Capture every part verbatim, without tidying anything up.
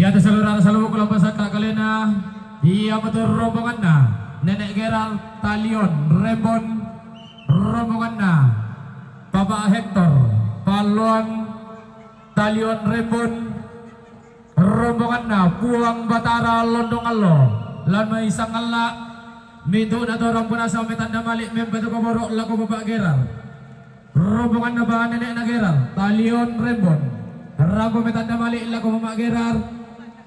Iya tasalurang saluhukku lampasa ka kalena, iya matur rombonganna Nenek Gerar Talion Rembon, rombonganna Bapak Hektor Palluan Talion Rembon, rombonganna Puang Batara Londong Allo, lan mai sangalla, mintu'na to rampo nasang metanda mali mempatu kaboro lako Bapak Gerar. Rombonganna ba nenekna Gerar, Talion Rembon. Rampo metanda mali lako Mamak Gerar.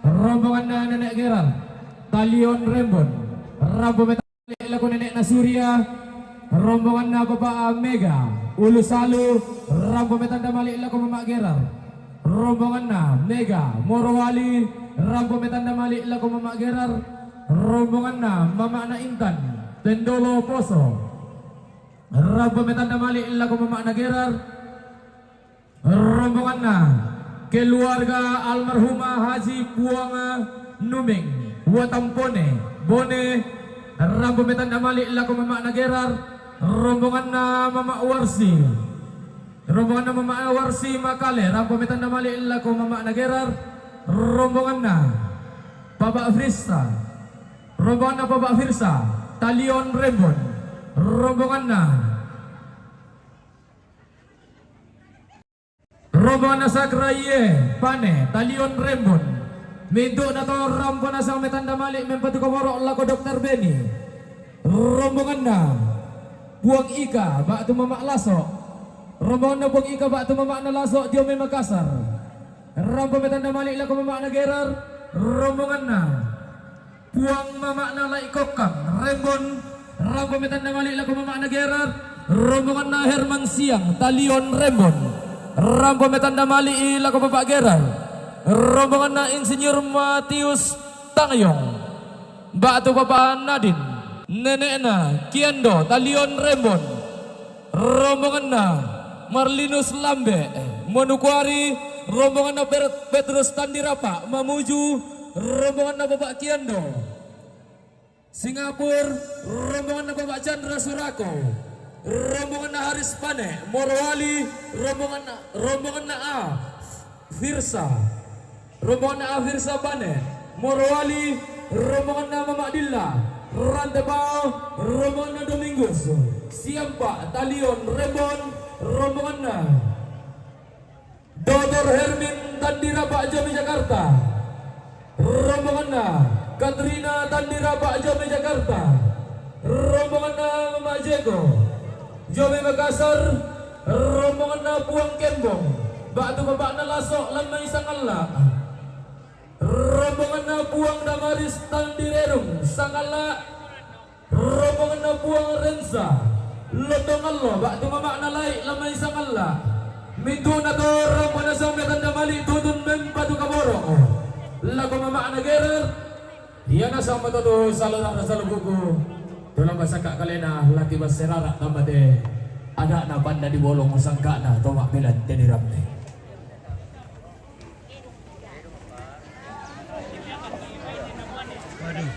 Rombonganna nenek Gerar, Talion Rembon. Rampo metanda mali lako nenekna Surya. Rombonganna Bapak Mega, Ulusalu. Rampo metanda mali lako Mamak Gerar. Rombonganna Mega, Morowali. Rampo metanda mali lako Mamak Gerar. Rombonganna Mamakna Intan, Tendolo Poso. Rampo metanda mali lako Mamakna Gerar. Rombonganna keluarga almarhumah Haji Puanga Numeng, Watampone, Bone. Rampo metanda mali lako Mamakna Gerar. Rombonganna Mamak Warsi. Rombonganna Mamak Warsi Makale. Rampo metanda mali lako Mamakna Gerar. Rombonganna Bapak Firsa. Rombonganna Bapak Firsa, Talion Rembon. Rombonganna Rombonganna Sakra Iye Pane, Talion Rembon. Mintu'na to rampo nasang metanda mali mempatu kaboro lako Dokter Beni. Rombonganna Puang Ika, ba'tu Mamak Laso. Rombonganna Puang Ika, ba'tu Mamakna Laso, dio mai Makassar. Rampo metanda mali lako Mamakna Gerar. Rombonganna Puang Mamakna Lai Kokkang Rembon. Rampo metanda mali lako Mamakna Gerar. Rombonganna Herman Siang, Talion Rembon. Rampo metanda mali lako Bapak Gerar. Rombonganna Insinyur Matius Tangyong, ba'tu Bapak Nadin. Nenekna Kiando, Talion Rembon. Rombonganna Marlinus Lambe, Manokwari. Rombonganna Ber-, Petrus Tandirapa, Mamuju. Rombonganna Bapak Kiando, Singapura. Rombonganna Bapak Chandra Surako. Rombonganna Haris Pane, Morowali. Rombonganna, rombonganna A Firsa. Rombonganna A Firsa Pane, Morowali. Rombonganna Mamak Dilla, Rantepao. Rombonganna Domingus Siampa, Talion Rembon. Rombonganna Doktor Hermin Tandirapa, Jami Jakarta. Rombonganna Katrina Tandirapa, Jami Jakarta. Rombonganna Mamak Jeko, Jami Makassar. Rombonganna Puang Kembong, ba'tu Bapakna Laso, lan mai Sangalla. Rombonganna Puang Damaris Tandirerung, Sangalla. Rombonganna Puang Rensa, Lottongallo, ba'tu Mamakna Lai, lan mai Sangalla. Mintu'na to rampo nasang metanda mali tutun mempatu kaboro lako Mamakna Gerar. Iya nasang mato tu salurang saluhukku tu lampasa ka kalena, lati basserara tamba te ada'na panda di bolong sangka'na to ma'belan te di rampe. Waduh.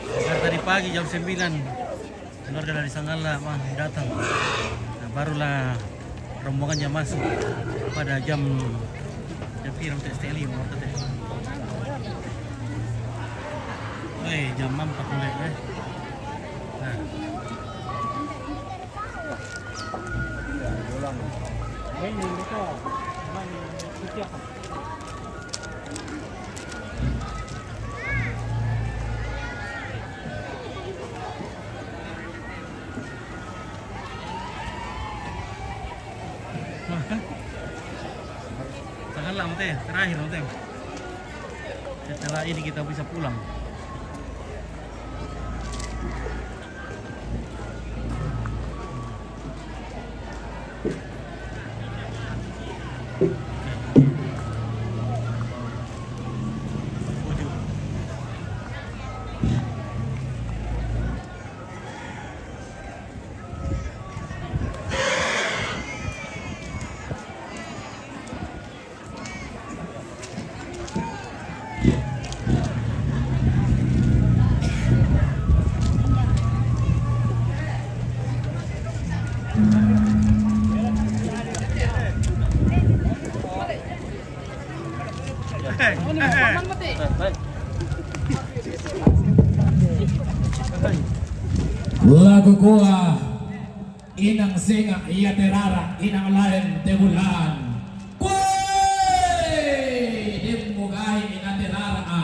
Sekitar tadi pagi jam sembilan, keluarga dari Sangalla mah datang. Nah, barulah rombongannya masuk pada jam, jam pira, untuk setengah lima, waktu teh. Eh, jam empat mulai, eh. Nah. Tengah lah, Mute. Terakhir, Mute. Setelah ini kita bisa pulang. Lagu kua, Inang Singa iya terara, inang laen tebulaan. Kue, demmu gai ina terara a.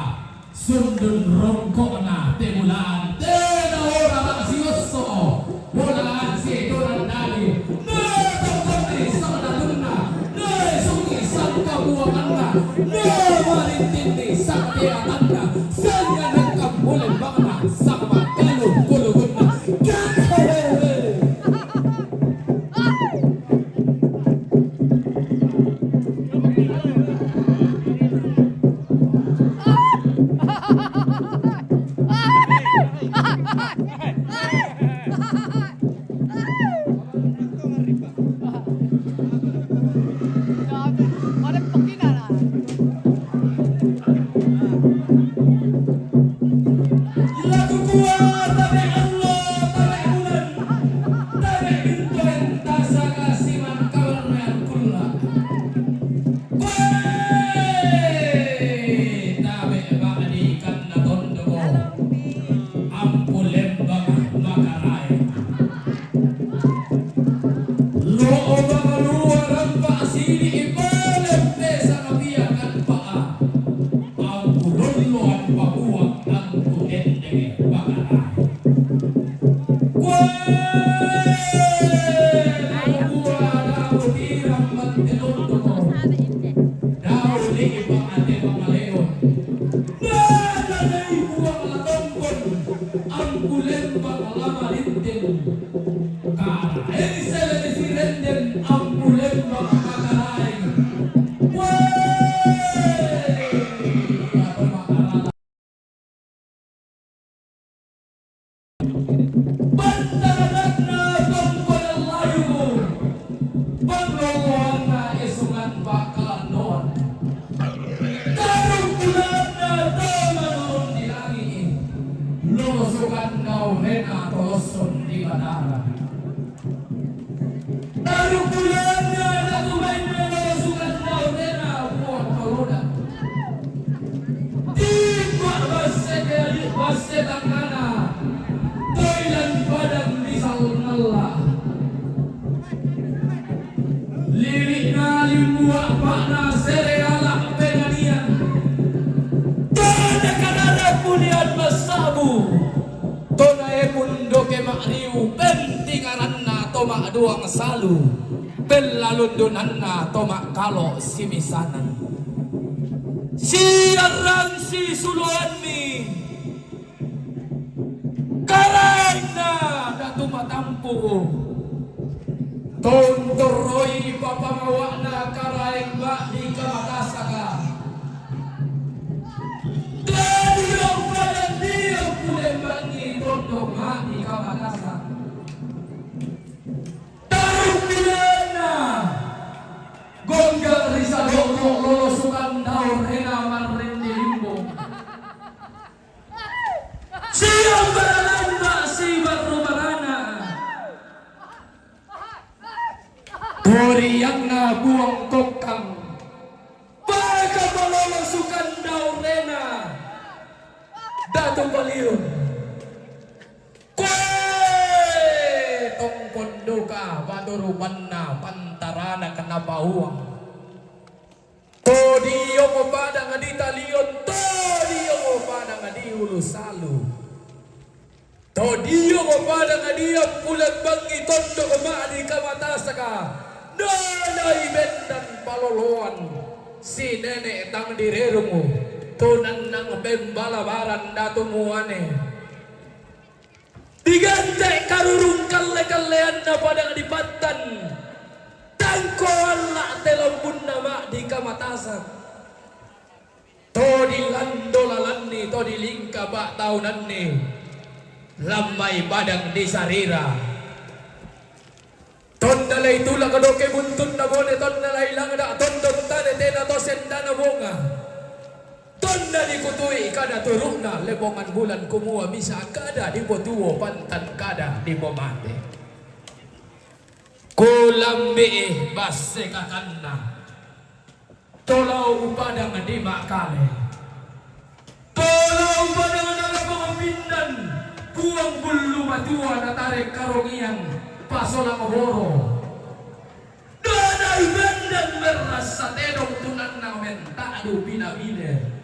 Sundun rongko'na tebulaan, tena ora la siosso, bolaan si doran dali, ne tongkonni sangdatunna, ne sungi sangkabuanganna, ne marintinni sateatanna, sanya nengka mulai bangna, sama kalu kulugunna. Gak. Lagu kua, tabe allo, tabe bulan, tabe bintoen tasaka siman kawarnean kulla. Kue, tabe ba'di kanna tondoko, ampu lembang makaraeng. Lo'o bangalua rampa sidi' pole pesa napia kanpa'a. Ampu lolloan pabuang antu tendenge bakara. Kue, dau bua, dau tirang mante londoko. Dau li'ba ate mangaleon. Dada dai buang la tongkon. Ampu lembang la marintin. Karaeng sele sirenden ampu lembang makaraeng. Wee! Apa makaraeng? Bantaranna tongkon layuku. Pangloanna esungan bakkalandoan. Tarungkulanna tau manurung di langi'i, lolosukan daurena tolossong di batara. Tarungkulanna datu bainna lolosukan daurena buang toloda. Timba basse keri, basse tangngana, toilan padang di salnalla. Lili'na limbua pa'na sere ala penanian. Tona kadana pulian massa'bu. Tona epun doke ma'riu pentingaranna to ma'duang salu. Pellalundunanna to ma'kalo simisanan. Siarrang sisuluanni. Karaengna datu matampu'u. Tontorroi papangawa'na karaeng ba'di kamatasaka. Dadi dio pada dio kulembangi tondok ba'di kamatasa. Tarungkulanna gongga ri salo'lo lolosukan daurena marrindi limbung. Siambaralanda sibarru barana. Torianna buang kokkang. Baka malolosukan daurena. Datu Baliun. Kue tongkon duka batu rupanna pantarana kenapa uang. To diomo padang di talion, to diomo padang di ulu salu. To diomo padang di ampulembangi tondok ma'di kamatasaka, nalai bendan paloloan, si nene' tang direrungu, to nannang pembalabaran datu muane. Digante' karurung kalle-kalleanna padang di pattan, tangko alla' te lambunna ma'di kamatasan. To dilando lalanni, to dilingka pa'taunanni, lammai padang di sarira. Tonna lai tulak doke buntunna bone, tonna lai langda tondon tane tena to sendana bonga. Tonna dikutui kada turu'na lebongan bulan kumua misa kada dipotuo pantan kada dipomate. Kulambi'i basse kakanna. Tolao Padang di Makale. Tolo Padang na lapang pindan, Puang Bulu Matua na tarek karongian, pasolang boro. Danai bendan merrasa tedong tunanna mentadu pinabile.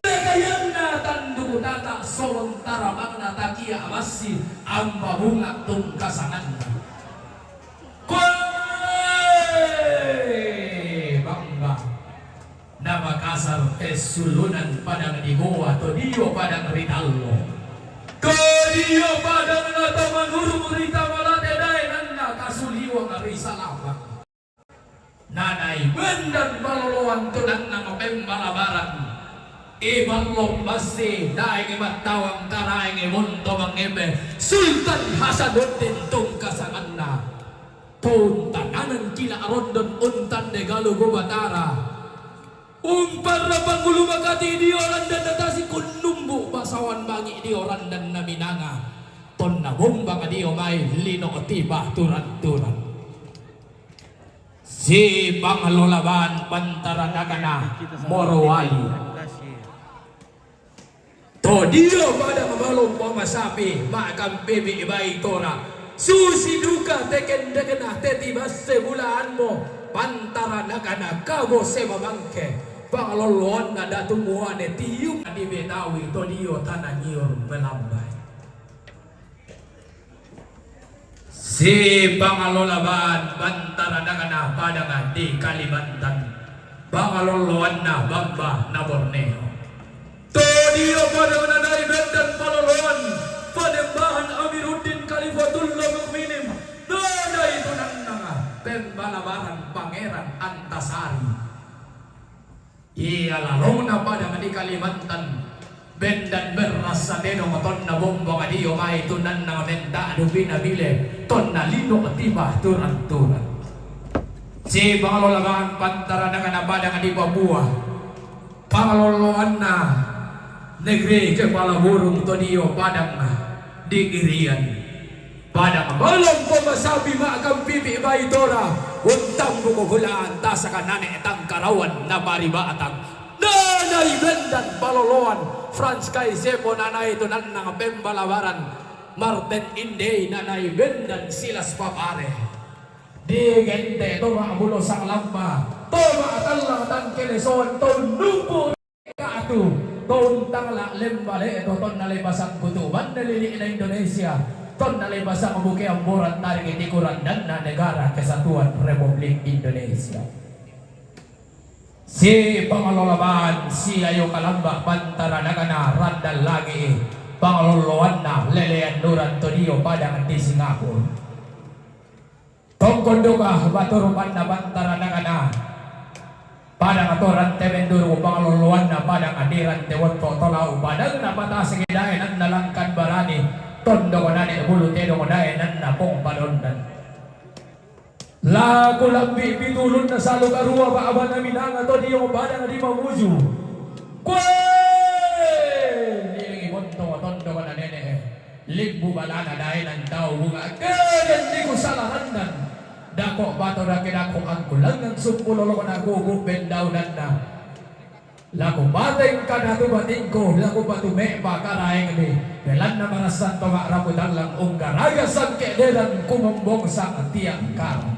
Kayanna tandu tata solontara bangna takia massi amba bunga tungkasanganna. Koe bangga. Na Makassar, Pesulunan, Padang di Gowa, to dio Padang ri Tallo. To dio Padang na to Manurung ri Tamalate daenanna kasuliwang ri Salapang. Nanai bendan paloloan tunanna mapembalabaran. E ballong basse daeng mattawang karaeng e monto mangebe Sultan Hasanuddin tungkasanganna. Pounta nanan kila rondon untande galugu batara. Umparra pangulu makati dio randanna tasi kunnumbu basawan bangi dio randanna minanga. Tonna bombang dio mai lino tiba turang-turang. Si pangalola ban pantaranakana Morowali. To dio Padang malompo masapi, makampipi bai tora. Susi duka tekendekna teti basse bulaanmo, pantaranakana kabo se mamangke, pangaloloanna datu muane tiung di Betawi to dio tana nyiur melambai. Si pangalola ban pantaranakana Padang di Kalimantan, pangaloloanna bamba na Borneo. To dio Padang nanai bendan paloloan, Panembahan Amiruddin Khalifatullah Mukminin, nanai tunanna pembalabaran Pangeran Antasari. Ia lalongna Padang di Kalimantan, bendan berrasa tedong tonna bombong dio mai tunanna mentadu pinabile, tonna lino tiba turang-turang. Si pangalola ban pantaranakana Padang di Papua, pangaloloanna negeri kepala burung to dio Padang di Irian. Padang malompo masapi makampipi bai tora, untambuko hulaan tasaka nane tangkarawan na baribatang. Nanai bendan paloloan Frans Kaisepo nanai tunanna pembalabaran Martin Indei nanai bendan Silas Papare. Digente to ma'bulo sanglamba, to ma'tallang tangkelesoan to numpu Katu, to untangla lembale to tonna lebasang kutu banne lili'na Indonesia, tonna lebasang bukean boran tariki tikurandanna negara kesatuan Republik Indonesia. Si pangalola ban si ayo kalamba pantaranakana randan lagi, pangaloloanna lelean nuran to dio Padang di Singapura. Tongkon duka batu rupanna pantaranakana Padang to rante menduru pangaloloanna Padang di rante wotto tolau Padang na patasi daenanna Langkan Barani tondok nane bulu tedong daenanna Pong Padondan. Laku lambi pitulunna salu karua ba'bana minanga to dio Padang di Mamuju. Kue nilingi monto tondok na nene. Limbu balana daenan tau bunga keden diku salarandan. Dako bato dake dako angkulangan sumpu lolokna gugu bendaunanna. Laku bateng kadatu batingku, laku batu me'ba karaengmi. Belanna marassan to ma'rapu tallang unggaraga sangke dedan kumombong sang tiang karang.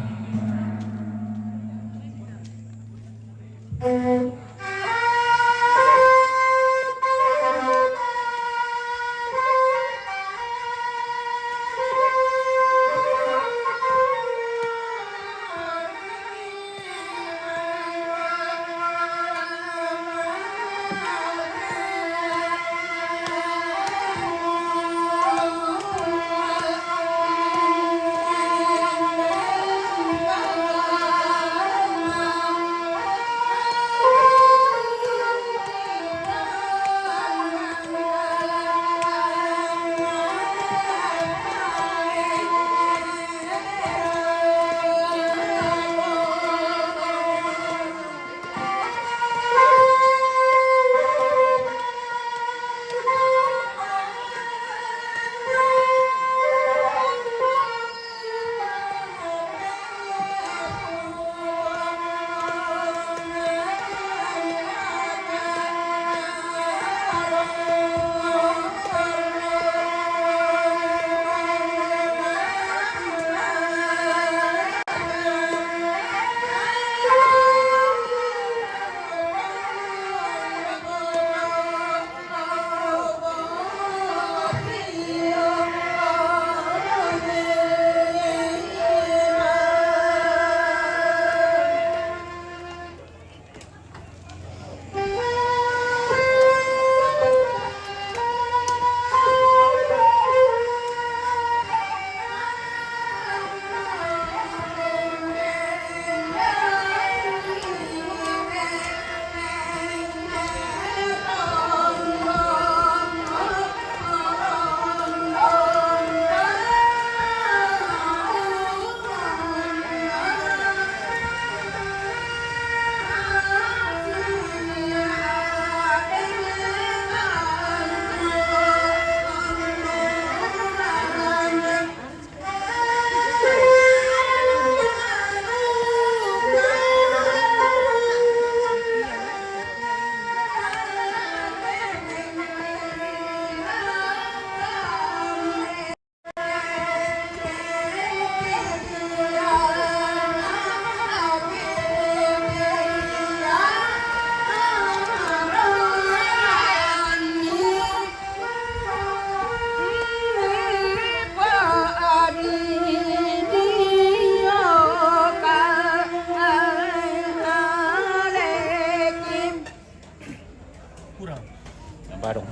Warung.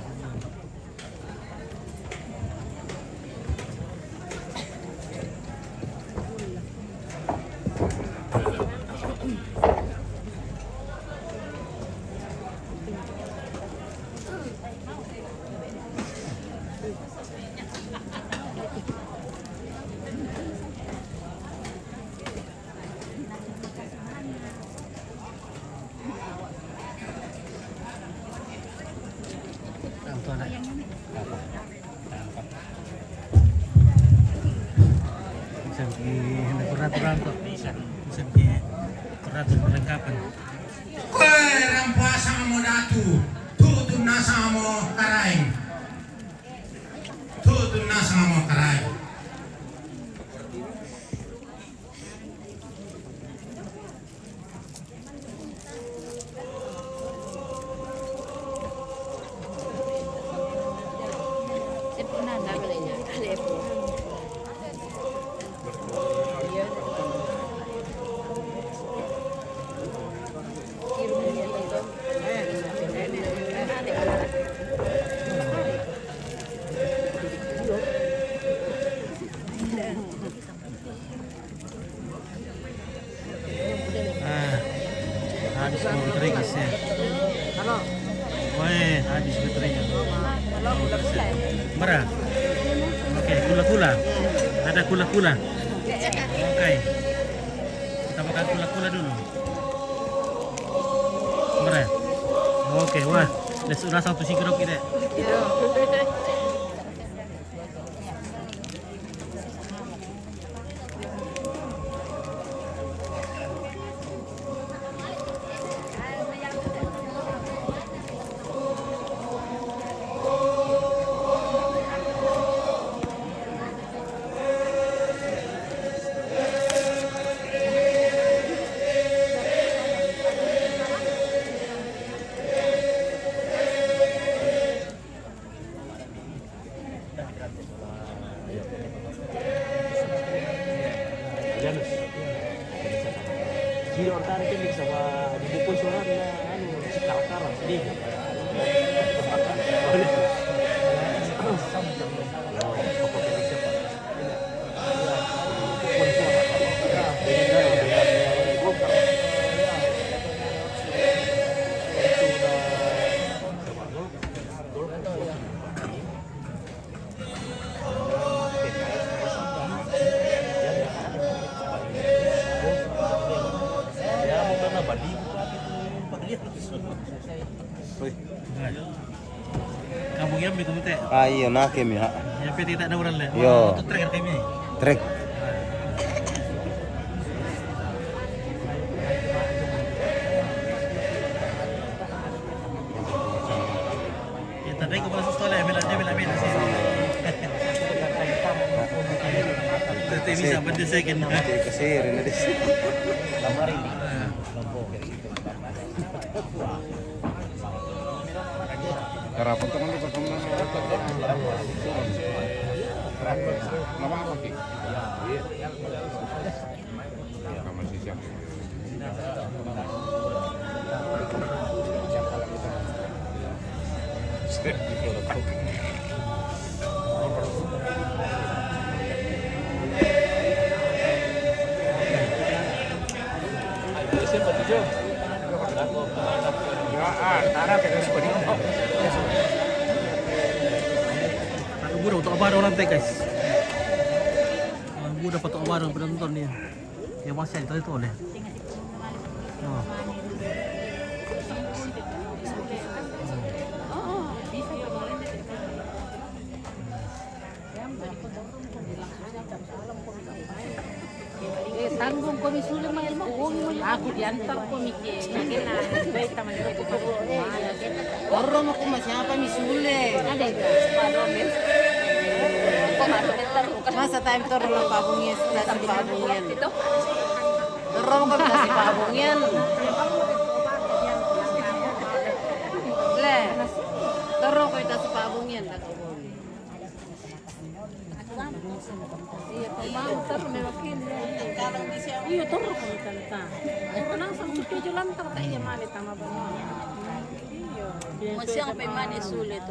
Ang tuwa na. Isang ki-, kurang-kurang to. Isang ki-, kurang-kurang kapan. Kue rampuasa mo datu, tutun nasa mo karaeng. Tutun nasa mo karaeng. Ah, habis ko baterai kasi. Weh, habis baterainya. Bara? Okey, kula-kula. Ada kula-kula. Okey. Kita makan kula-kula dulu. Bara? Okey, wah. Dah sudah satu sigro kita. Sino ang tarik ini sa mga bukod sa oras na, ano, si Karakara, hindi. Uy. Kamu yang bikin teh. Ah, iya, nake mi, ha. Ya, peti tak ada orang le. Yo. Itu trek kami. Trek. Ya, tadi aku masuk sekolah, ya, bela, dia bela, bela sih. Itu bisa benda second. Kasi, rin na dis. Karapat ko nito, kung ano, ano, ano, ano, ano, ano, ano, ano, ano, ano, Ang mura, ito ka ba, Roland, guys? Ang mura pa ito ka ba, Roland, penonton niya? Ya, masih ada itu oleh. Oh. Eh, tanggung ko mi sule, ma, ilmu ko mi. Aku diantar ko mi ke. Torro mo kuma siapa mi sule. Ada itu. Masa time torro lo pabungi, nasi pabungian. Torro mo kuma nasi pabungian. Le. Torro ko ita si pabungian. Iya, torro ko mi tanta. Langsung tu tujuh lantang tak iya mali tama bang. Iya. Masiang pa man, isulit.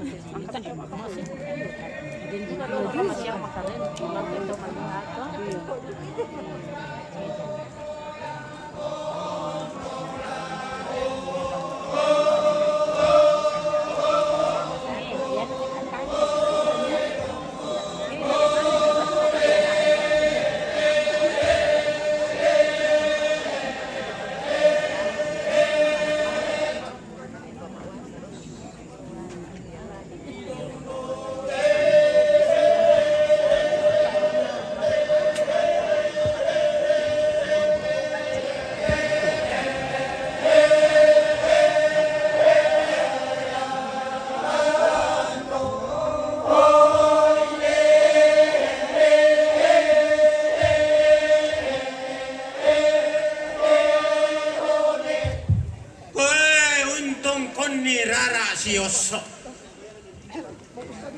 Koe, untong konni rara si Osso.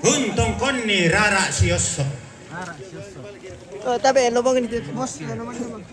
Untong konni rara si Osso. Oh, tabe, lobong ini, bos, lobong ini, bos.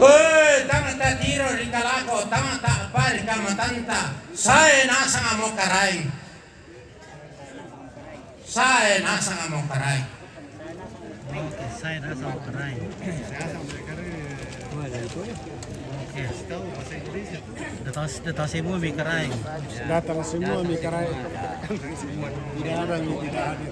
Koe, tangata tiro ri kalako, tangata apa ri kamatanta. Sae nasang amo Karaeng. Sae nasang amo Karaeng. Oke, sae nasang amo Karaeng. Oke. Datang, datang semua mi Karaeng. Datang semua mi Karaeng. Tidak ada mi tidak hadir.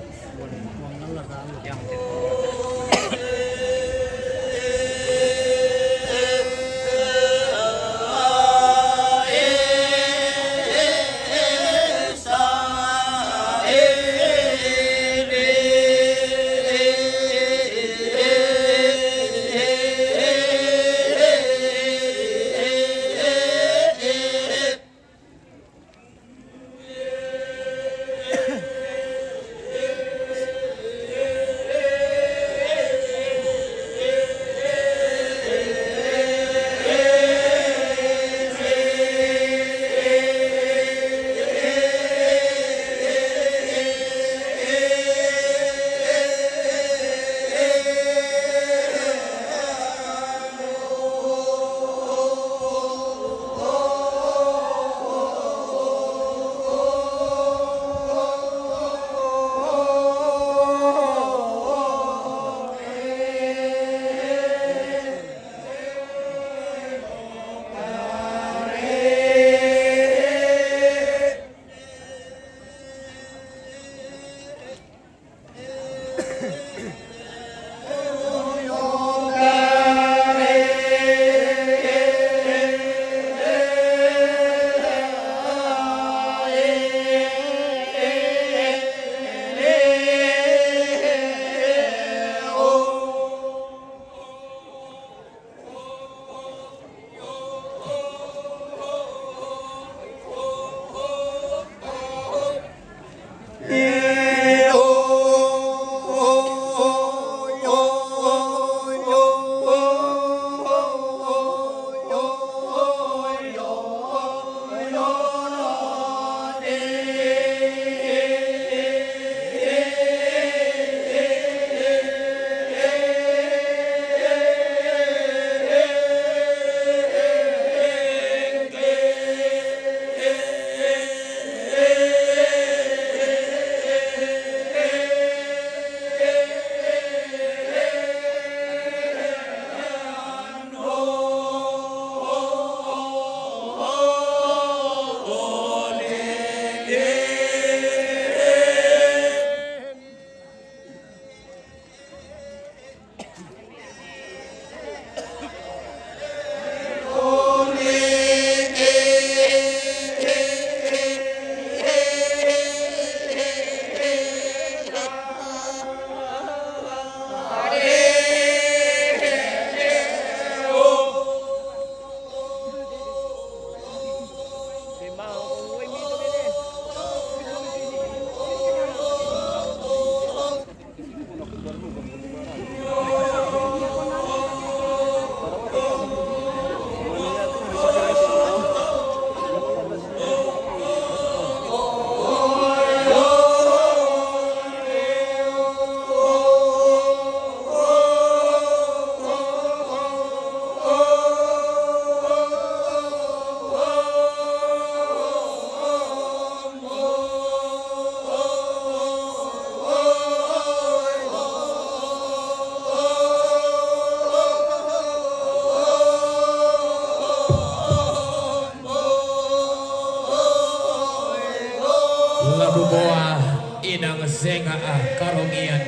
Ah, karongian.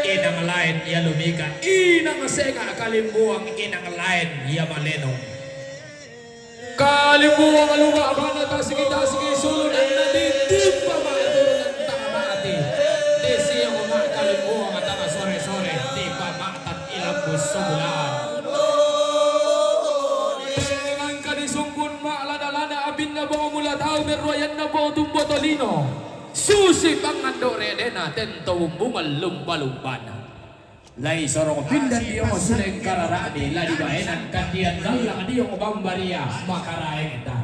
Inang lain iya lumika, inang sega kalimbuang, inang lain iya malenong. Kalimbuang luba bana tasigi-tasigi sulun anna di timpa ma'turun tanga mati. Di siang ma kalimbuang tanga sore-sore di pamatan ilambus subulan. Engka disumpun ma'lada-lada abinna bau mula tau merroyanna bau tumbo tolino. Susi pangando redena tento bumbungan lumba-lumbana. Lai sorong pindan diong suleng karara'de, la dibaenan kandian gallang diong bambaria makaraengta.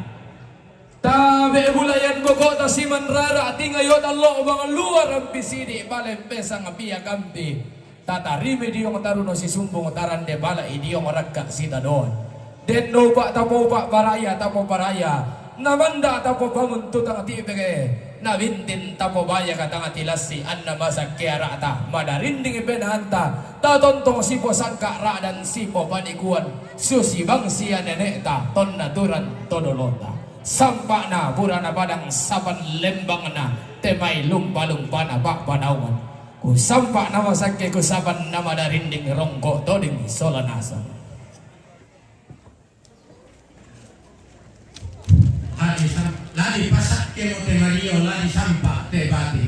Tabe bulayan bokota siman rara tingayo tallo bang luaran pisidi palempesang pia gampi. Tatarimi diong taruno sisumbung tarande bala i diong rakka sitadoan. Denno upa tapopa baraya tapoparaya, namanda tapopamun tutang tibege, nabintin tapobayaka tanga tilassi anna masakke ara'ta, madarinding benanta, tatontong siposangka ra'dan sipopanikuan, susi bangsia nenekta, tonna turang todolota. Sampa'na purana padang sapan lembangna, temai lumpa-lumpana pa'panaungan. Kusampa namasakke kusapan namadarinding rongko toding sola nasang. Ladi sam-, ladi pasakkemo te mario, ladi sampa te bati.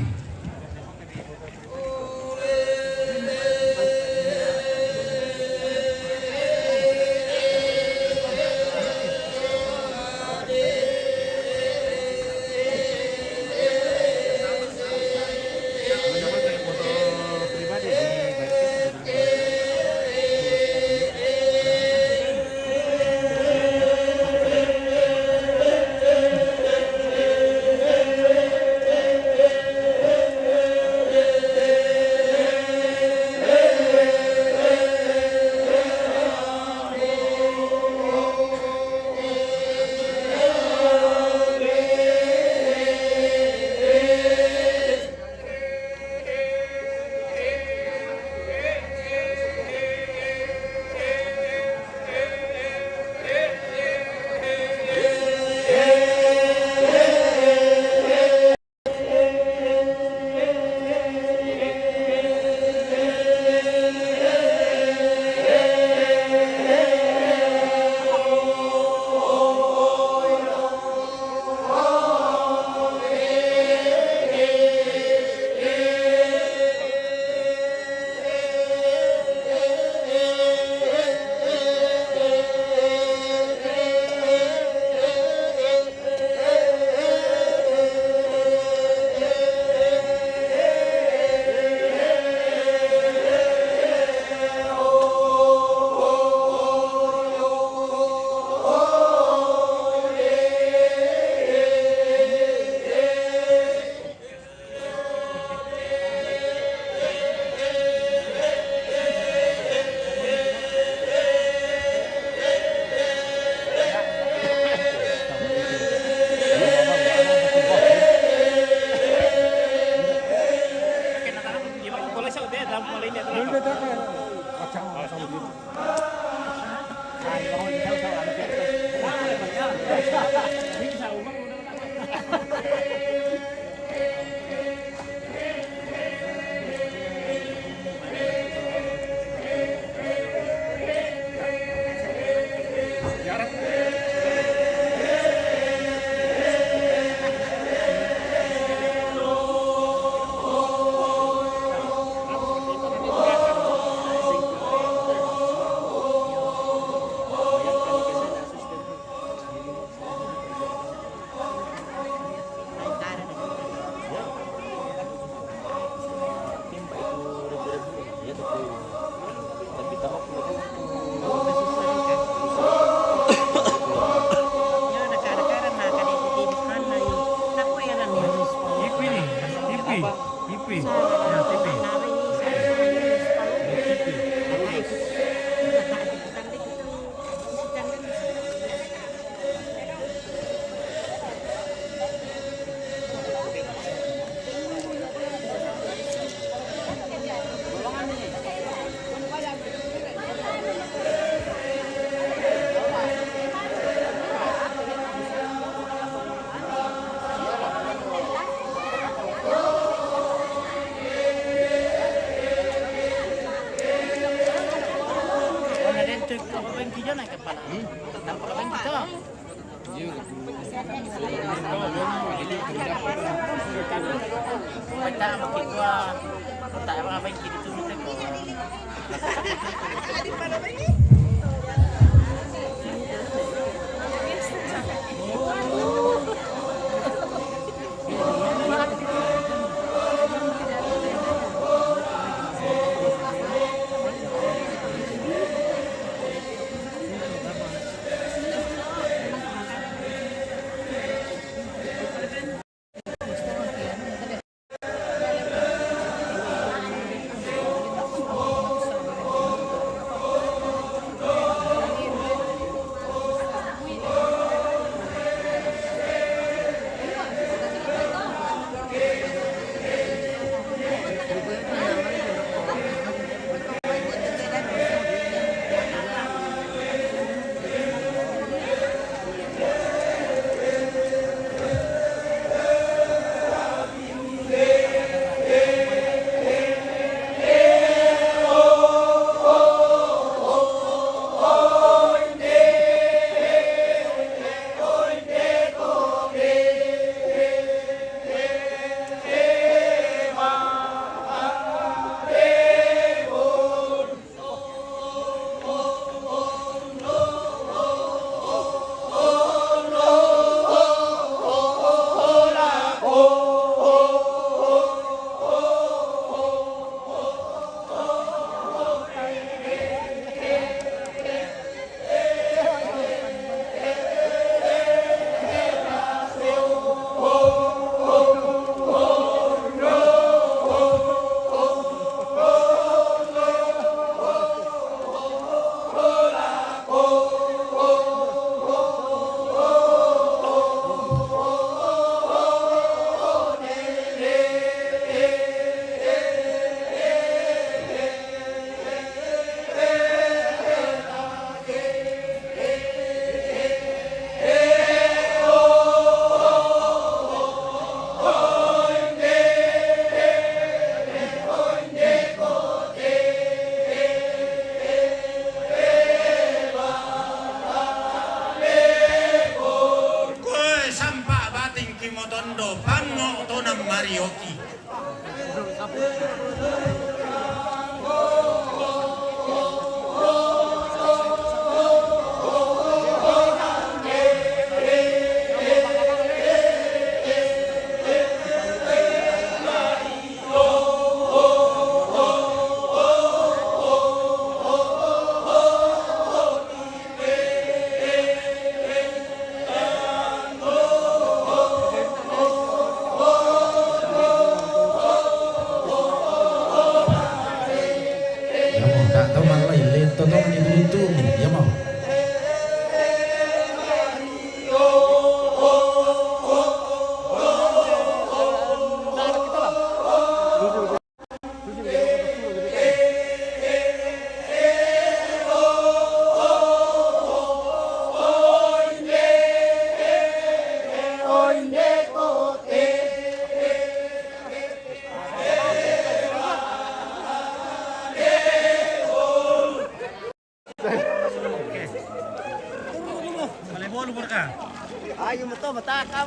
Ayo, meto, metakam.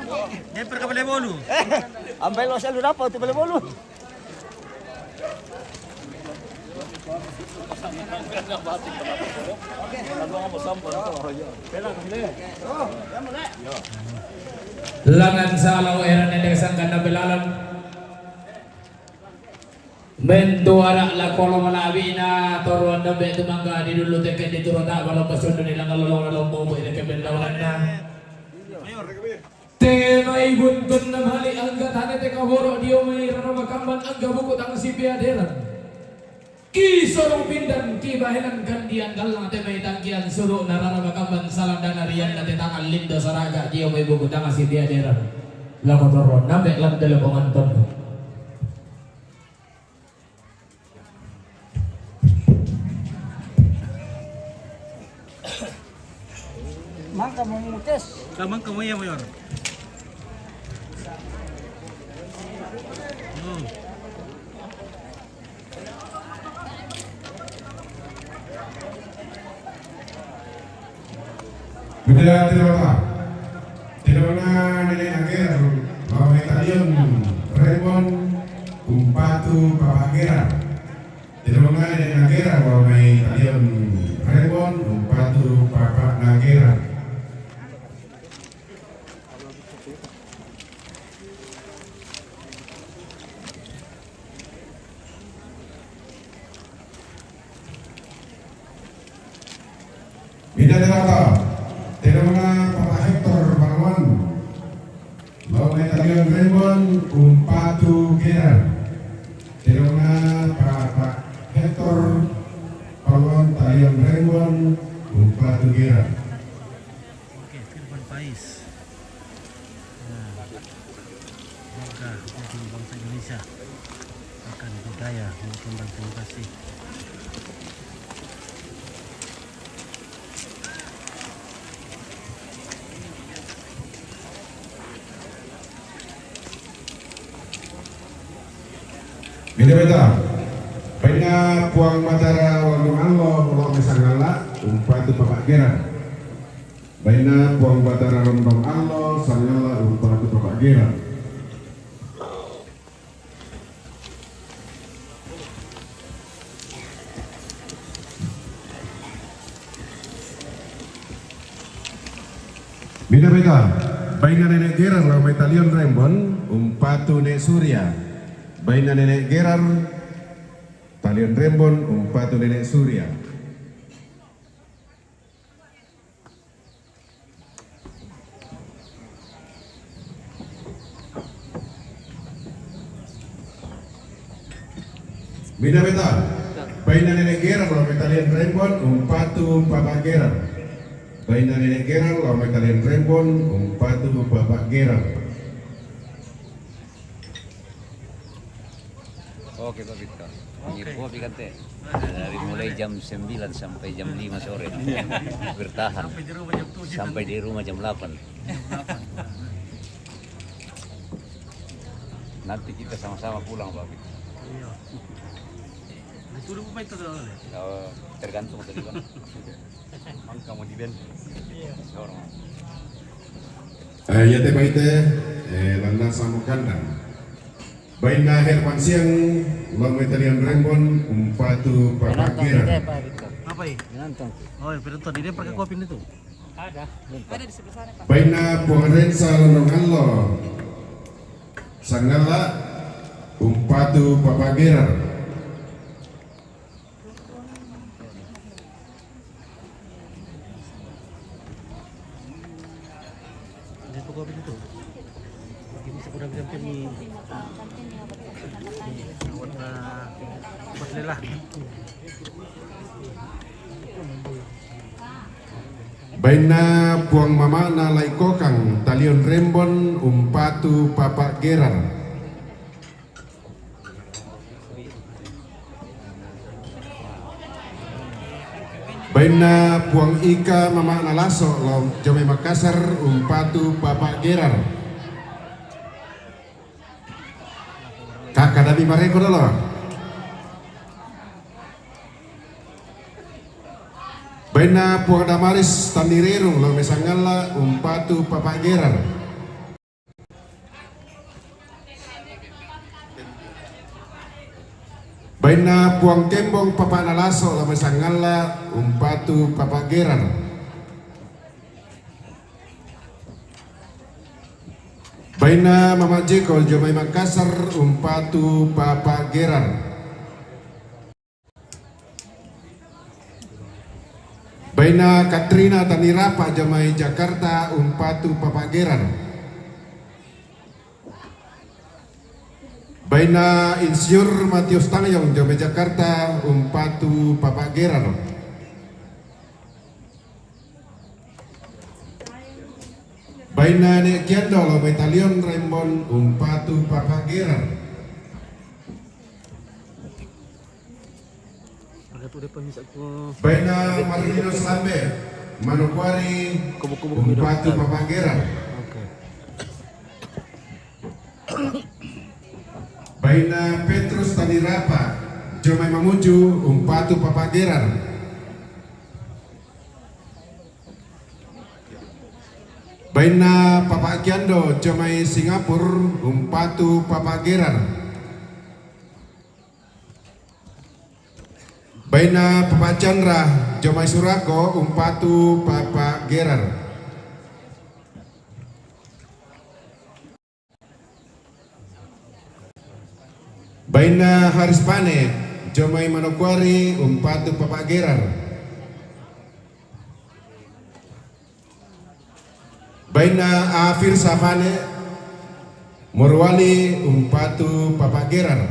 Dia pergi beli bolu. Ambil lo selalu dapat tu beli bolu. Langan salau eran nende sangkan na belalan. Mentuara la kolo malabina toruan dembe tumangga di dulu teken di turota balong pasundu ni langal lolong lolong bobo ide kebendaulanna. Te mai buntun na mali angga tane te kahoro dio mai rara makamban angga buku tang si piaderan. Ki sorong pindan ki bahenan gandian gallang te mai tangkian suru na rara makamban salandana rian na te tangan lindo saraga dio mai buku tang si piaderan. Lako toron nambe lan telepongan tonto. Mangka mau mutes. Ka mangka mau iya, Mayor. Hmm. Bida tidak apa. Tidak pernah nenek akhir bahwa Italian Raymond umpatu papa akhir. Tinorongan ede nagera wawa mai talion Rebon umpatu papa nagera. Mida derata, tinorongan papa Hector Balwan. Lao mai talion Rebon umpatu Gerard. Tinorongan papa Hector Balwan talion Rebon umpatu Gerard. Oke, Firman Faiz. Nah, bangga jadi bangsa Indonesia akan budaya maupun bangsa Bekasi. Beda-beda. Baina Puang Batara Londong Allo, Pulau Mesangala, umpatu Bapak Gerard. Baina Puang Batara Londong Allo, Sangala, umpatu Bapak Gerard. Bina beta, baina Nenek Gerard lao mai talion Rembon, umpatu Nek Surya. Baina Nenek Gerard, talion Rembon, umpatu Nenek Surya. Bina beta, baina Nenek Gerard lao mai talion Rembon, umpatu Bapak Gerard. Baina Nenek Gerard lao mai talion Rembon, umpatu Bapak Gerard. Oke, Pak Victor. Ini kopi kan, teh? Dari mulai jam sembilan sampai jam lima sore. Bertahan. Sampai di rumah jam tujuh. Sampai di rumah jam delapan. Jam delapan. Nanti kita sama-sama pulang, Pak Victor. Iya. Disuruh apa itu, Bang? Oh, tergantung tadi, Bang. Mang kamu di band. Iya. Orang. Eh, ya, teh, baik, teh. Eh, landa sama kandang. Baina Herman Siang, lao mai talion Rembon, umpatu Bapak Gerard. Apa, eh? Nonton. Oh, ya, penonton. Ini pakai kopi ini tuh. Ada. Ada di sebelah sana, Pak. Baina Puang Rensa Londong Allo, Sangala, umpatu Bapak Gerard. Dia pukul apa itu? Ini sekurang jam ini. Ini, awak, eh, buat lelah. Baina Puang Mamana Lai Kokang, talion Rembon, umpatu Bapak Gerard. Baina Puang Ika Mamana Laso lao Jome Makassar, umpatu Bapak Gerard. Kakak dami mareko dolo. Bainna Puang Damaris Tanirerung lao mai Sangalla umpatu Papa Gerar. Bainna Puang Kembong Papa Nalaso lao mai Sangalla umpatu Papa Gerar. Bainna Mama Jeko jomai Makassar umpatu Papa Gerar. Bainna Katrina Tanirapa jomai Jakarta umpatu Papa Gerar. Bainna Insinyur Matius Tangyong jomai Jakarta umpatu Papa Gerar. Bainna Nek Kiando lao mai Talion Rembon umpatu Papa Gerar. Ada tu depan bisa ku. Bainna Marlino Slambe, Manokwari, kubu-kubu umpatu Papa Gerar. Oke. Bainna Petrus Tanirapa jomai Mamuju umpatu Papa Gerar. Bainna Papa Kiando jomai Singapura umpatu Papa Gerar. Bainna Papa Chandra jomai Surako umpatu Papa Gerar. Bainna Haris Pane jomai Manokwari umpatu Papa Gerar. Bainna Afir Safane Morowali umpatu Papa Gerar.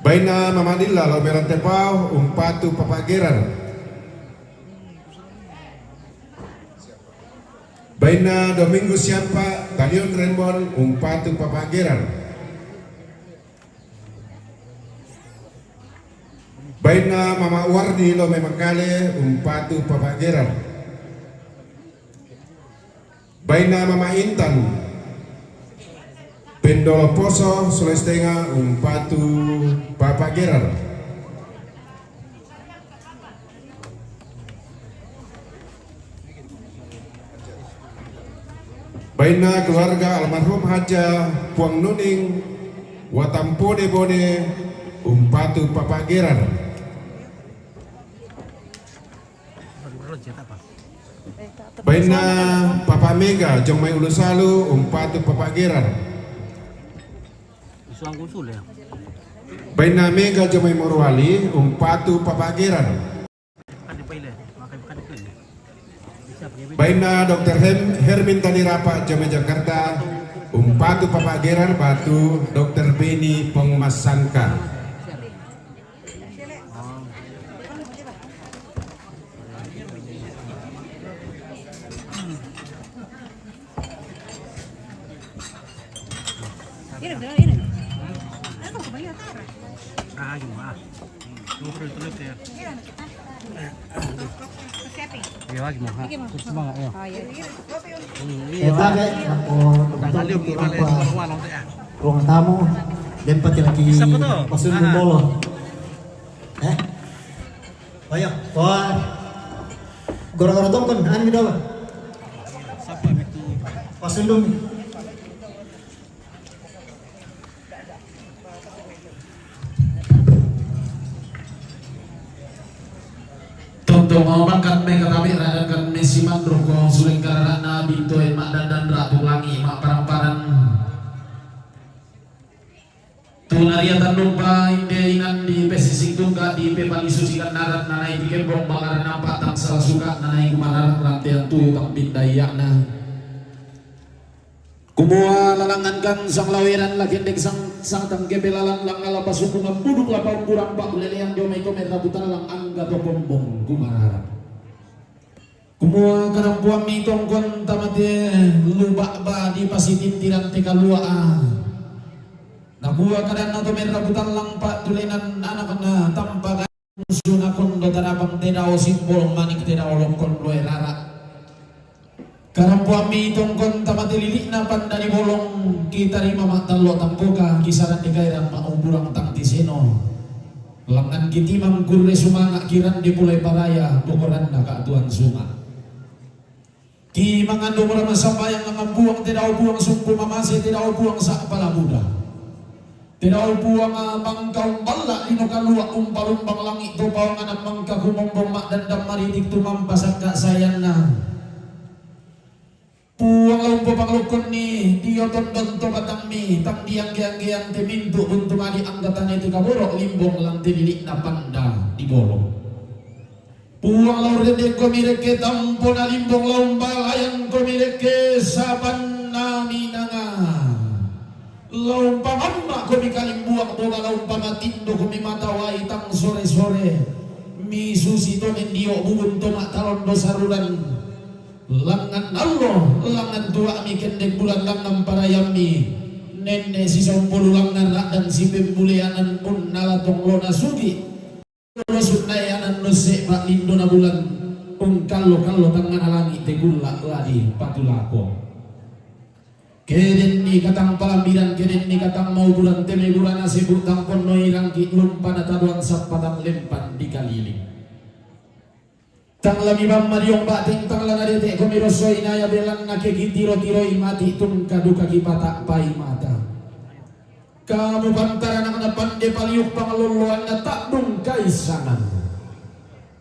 Bainna Mama Dilla lao mai Rantepao umpatu Papa Gerar. Bainna Domingo Siampa Talion Rembon umpatu Papa Gerar. Bainna Mama Wardi lao mai Makale umpatu Papa Gerar. Bainna Mama Intan Pendolo Poso Sulawesi Tenga umpatu Papa Gerar. Bainna keluarga almarhum Haja Puang Nuning Watampone Bone umpatu Papa Gerar. Bainna Papa Mega jomai Ulusalu umpatu Papa Gerar. Bainna Mega jomai Morowali umpatu Papa Gerar. Bainna Doktor Hem-, Hermin Tanirapa jomai Jakarta umpatu Papa Gerar batu Doktor Beni Pengmasangka. Iya, lagi mau, ha. Terus semangat, ya. Iya, Pak, ya. Aku ruang tamu, dan pati lagi pasundung dolo. Eh? Ayo, wah. Gora-gora tongkon, anu mi dolo. Pasundung. Tonto mau makan mega tabe radankan mesi mandro ko suleng kararana bintoe mak dandan ratu langi mak parang-parang. Tunaria tandung pa inde inan di pesisik tungga di pepani suci kan narat nanai di kembong balaran nampak tang salah suka nanai kumanarat rantean tuyu tang pindai yakna. Kumua lalangan kan sang laweran lakendek sang, sang tangkepe lalan langala pasundungan buduk lapau kurang pak lelean diomai kome rabutan lang angga to kombong kumararan. Kumua kadampuammi tongkon tamate lubak ba di pasitintiran te kalua a. Nakua kadanna to mai rabutan lang pak tulenan anakna tampa Suna kondo tadapang te dao simbolong manik te dao longkon loe rara. Karampuammi tongkon tamate lilikna pandani bolong kitarima mattallo tampoka kisaran di kairan mauburang tang tiseno. Langan ki timang kurre sumanga' ki rande pulai paraya, bokoranna ka' tuan suma'. Timang andu mura masambayang langan buang, te dao buang sumpu mamase, te dao buang sa'pala buda. Te dao buang mangka umballa' lino kalua' umpalumbang langi' to paonganan mangka kumombong ma'dandang maritik tumampa sakka' sayanna. Puang la umpopanglokkonni dio tondon to batangmi, tang diangge-anggean te mintu' buntu mali' anggatane te kaboro' limbong lan te lili'na panda di bolong. Puang la urrendengkomi rekke tampona limbong, la umbalayankomi rekke sapanna minanga. La umpamamma'komi kalimbuang boga, la umpamatindokmi mata uai tang sore-sore. Mi susi to mendio' bubun to ma'talondo saruran. Langngan allo, langngan tua'mi, kendek bulan langngan parayammi. Nenne' sisaumpulu langngan ra'dan sipembuleanan unnala tonglona sugi'. Lo sunnae anan nusse' pa'lindona bulan, ungkallo-kallo tangngana langi' te gulla' la dipatulako. Kedenni katang palambiran, kedenni katang mauburan, te meburana sebu' tang ponno irangki' lumpana taduang sappatang lempan dikaliling. Tang la mibamma diong ba'teng, tang la nadete'komi rosso inaya, belanna ke kitiro-tiroi mati' tungka duka kipata'pai mata. Kamu pantaranakna pande paliuk pangalolloanna ta'dung kaisanan.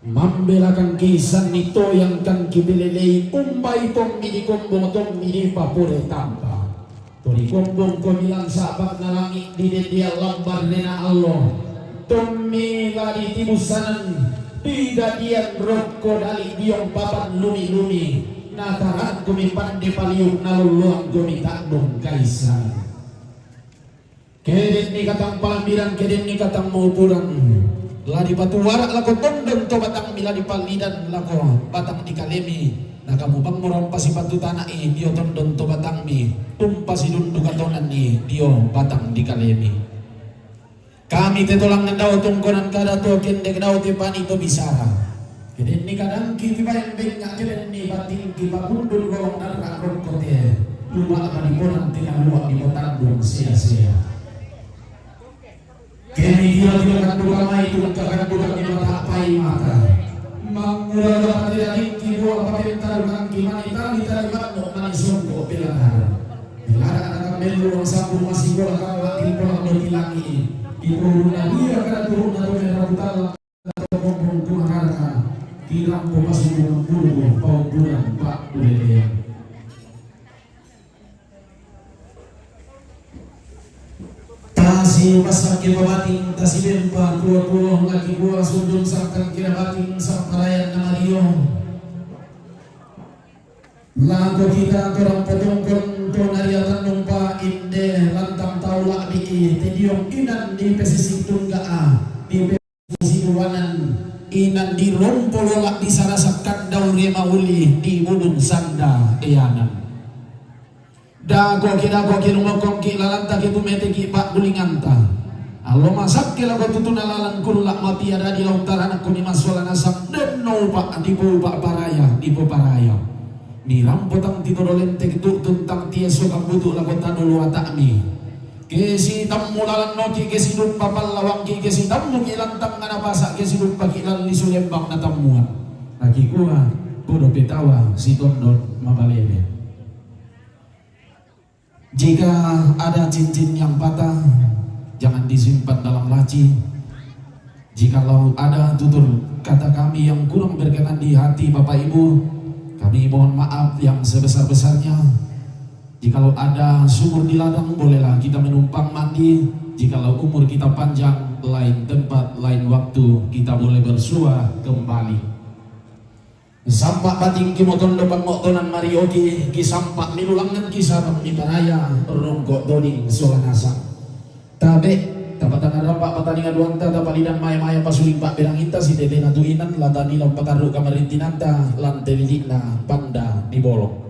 Mambelakangki sanni toyangkangki pelelei, umbai tommi dikombong tommi dipapore tampa. To dikombongkomi lan sa'ba'na langi' didendean lan barrena allo. Tommi la ditibussanan pidadian rokko dali' diong papan lumi-lumi. Natarakkomi pande paliuk nalolloangkomi ta'dung kaisanan. Kedenni katang palambiran, kedenni katang mauburan. La dipatuara' lako tondon to batangmi, la dipallidan lako batang dikalemi. Na kamu bang murang pasipatu tana'i dio tondon to batangmi, umpasidunduka tonanni dio batang dikalemi. Kami te to langngan dao tongkonan kada to kendek dao te pani to bisara. Kedenni kadangki tibaen bengnga', kedenni batingki pakundul lolong darra' rokko te. Luba' madiponan te nalua' dipotandung sea-sea. Kemi dio dio kanduka mai tungka kanduka mi mata'pai mata. Mangura-ura pati dagingki buah papenta dukangki mani tali-tali banno mani songko' peladara. Peladara na kammellu ang sapu masikola kamma timpola doti langi'. Iturunna dia kada turunna to mera putala. Tau kombong tumarara, kirampo pasubung-subung, pauburan pa'bulelean. Tasi pasakke pabating, tasi bempa tuo-tuo, laki buah sundun sangkang kira bating, samparayan na mario. Lako kita torang potongkon to nariatannung pa inde lantang tau la'bi'i, te diong inan di pesisik tungga'a, di pe- Siduanan inan di rompo lola' di sarasa' kandau rema uli di bubung sanda eanan. Dagoki, dagoki, lumokongki lalanta ke tumeteki pa'gulinganta. Allo masakke lako tutuna lalan kulla' mapia dadi la untaranak kuni massola nasang denno upa' dipoupa' paraya dipoparaya. Mirampo tang titodo lente tu'tun tang tiesso kambutu lako tano luata'mi. Ke sitammu lalan noki, ke siduppa pallawangki, ke sitammuki lantang anapasa', ke siduppaki lan lisu lembang natammuan. Nakikua, podo petawa sitondon mabalele. Jika ada cincin yang patah, jangan disimpan dalam laci. Jikalau ada tutur kata kami yang kurang berkenan di hati Bapak Ibu, kami mohon maaf yang sebesar-besarnya. Jikalau ada sumur di ladang, bolehlah kita menumpang mandi. Jikalau umur kita panjang, lain tempat, lain waktu, kita boleh bersua kembali. Sampa' batingki motondo pango'tonan marioki, kisampa' milulangngan kisabang miparaya, rongko' toding sola nasang. Tabe', tapatangaramba' patalinga duanta, tapalidang maya-maya pasuling pa'belanginta, sitetena tu inan, la tanila umpakarru' kamarintinanta, lan te lili'na panda di bolong.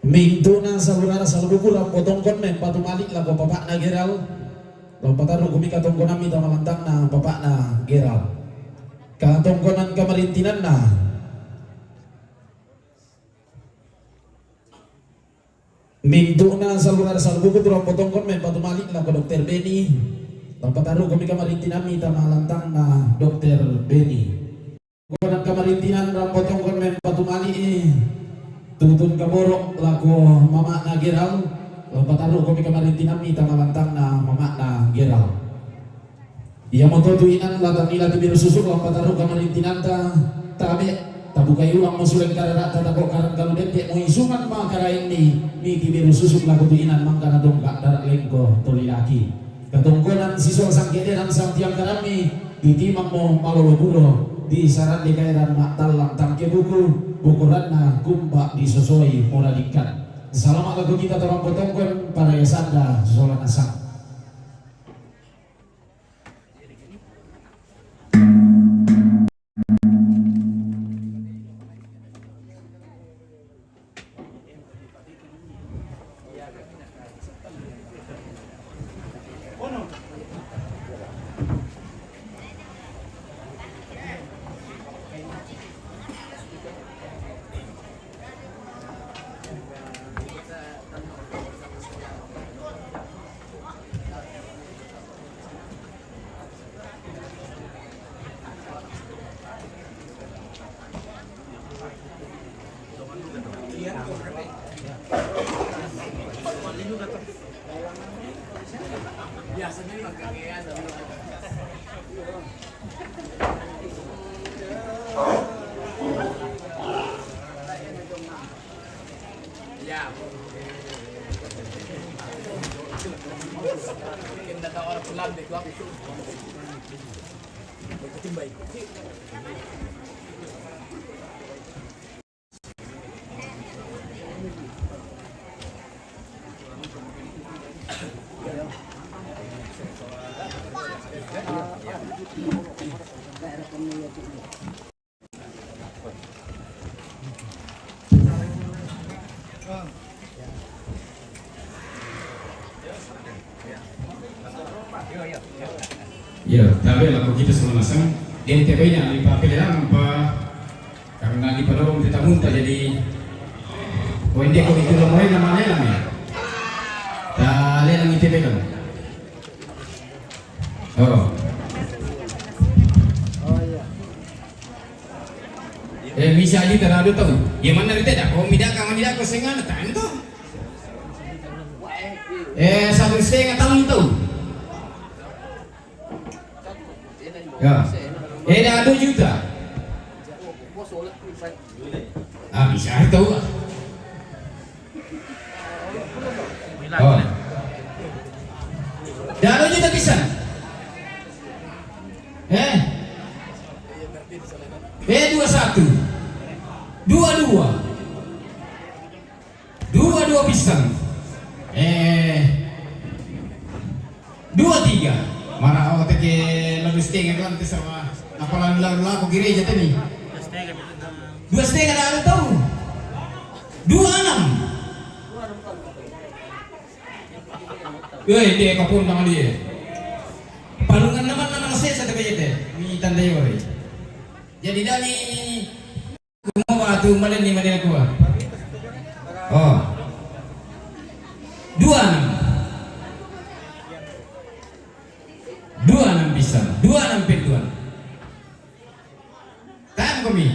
Mintu'na saudara saudukku, lampotongkon mempatu mali' lako papa'na Geral. Lampatarru'kumi katongkonammi tama lantangna papa'na Geral. Katongkonan kamarintinanna. Mintu'na salura salbuku tu rampo tongkon mempa tumali' lako Dokter Beni. Lampataru' komi kamarintinammi tama lantangna Dokter Beni. Konan kamarintinan rampo tongkon mempa tumali', eh, tutun kaboro' lako mama'na Geral. Lampataru' komi kamarintinammi tama lantangna mama'na Geral. Iamoto tu inan la tannila tibiru susuk lampataru' kamarintinanta, tabe', tabukai ulang mo suleng karara'ta tako' karang kalu dette' mo isungan ma karaenni, mi tibiru susuk lako tu inan mangkana dongka' dara' lengko toli laki. Katongkonan sisua sangkederan sampiang karammi, titimang mo malolo bulo, disarande kaeran ma'tallang tangke buku, bukuranna kumba disosoi moradikkan. Salama' lako kita to rampo tongkon, paraya sanda sola nasang. Iya, tabe' lako kita sola nasang. Ente baina di papelelang apa? Karena di padorong kita munta jadi. Ko ente ko itu lo moe nama lelang ya. Ta lelang ite belang. Oh. Eh, misa aji tara adu tau. Ya mana rite dah? Ko mida ka mana dah ko sengana tanto. Eh, satu setengah tahun tau. Ya. Eh, dah dua juta. Ah, bisa tau. Oh. Dah dua juta bisa. Eh? Eh, dua satu. Dua dua. Dua dua pisang. Eh. Dua tiga. Mara o teke lalu setengah kan te sama. Apalagi lalu laku gereja tadi. Dua setengah dah ada tau. Dua enam. Weh, dia kapun tangan dia. Palungan naman naman sesa te kayete. Ni tanda yore. Jadi dani Kumawa tu malen ni malen kuwa. Oh. Dua enam. Dua enam bisa. Dua enam penduan. Tahan kami.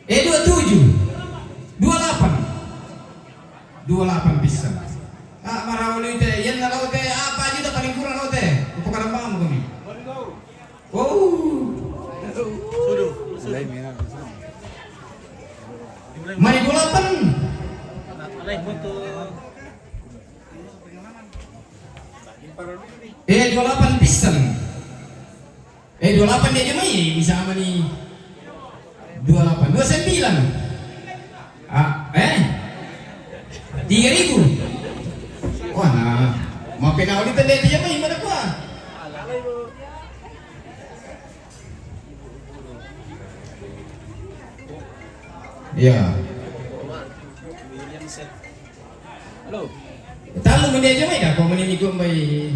Eh, dua tujuh. Dua delapan. Dua delapan bisa. Ah, marah uli te. Yan na lau te. Apa aja udah paling kurang lau te. Upakaran bangun kami. Oh. Mari dua delapan. Eh, dua delapan pisan. Eh, dua delapan dia aja mai, bisa ama ni. Dua delapan, dua sembilan. Ah, eh? Tiga ribu. Wah, nah. Mape na oli tende dia mai mana gua. Iya. Tallu mende aja mai dah, ko mende niku mai.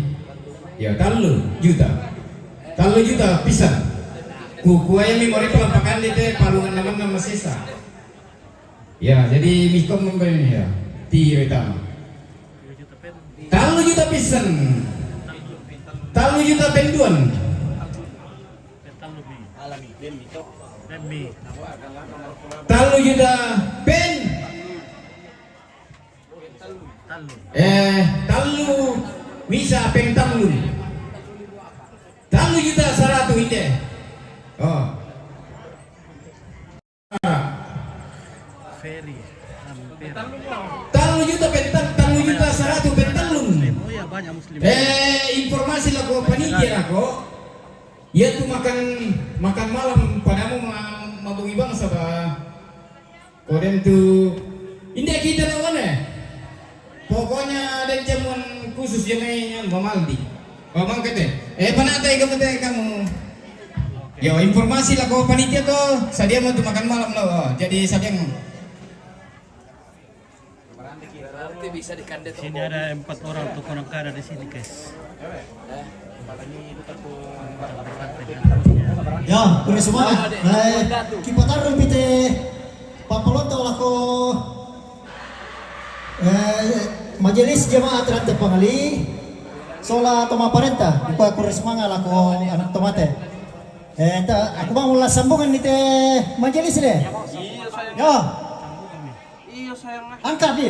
Ya, tallu juta. Tallu juta pisan. Ku kuaya mi mori pelampakan di te palungan naman nama sesa. Ya, jadi mikom membayar ya. Tiro itama. Tallu juta pisan. Tallu juta penduan. Tallu juta pen. Eh, tallu misa pen tallu. Tallu juta saratu inde. Oh. Tallu juta pen tal-, tallu juta saratu pen tallu. Eh, informasi lako panitia lako. Iya tu makan, makan malam padamu ma-, mabungi bangsa ba. Kodem tu inda kita lawan eh. Pokoknya ada jamuan khusus jemai mamaldi. Bamang kete. Eh, panata ika mete kamu. Yo, informasi lako panitia to, sadia mau tu makan malam lo. Oh, jadi sadia mau. Berarti bisa dikande. Sini ada empat orang tuh konang kada di sini, guys. Ya, kure sumanga. Nah, kipatarru pite papaloto lako, eh, majelis jemaat rante pangali sola toma parenta, buka kure sumanga lako anak tomate. Eh, ta, aku mau la sambungan nite majelis le. Ya. Angkat di.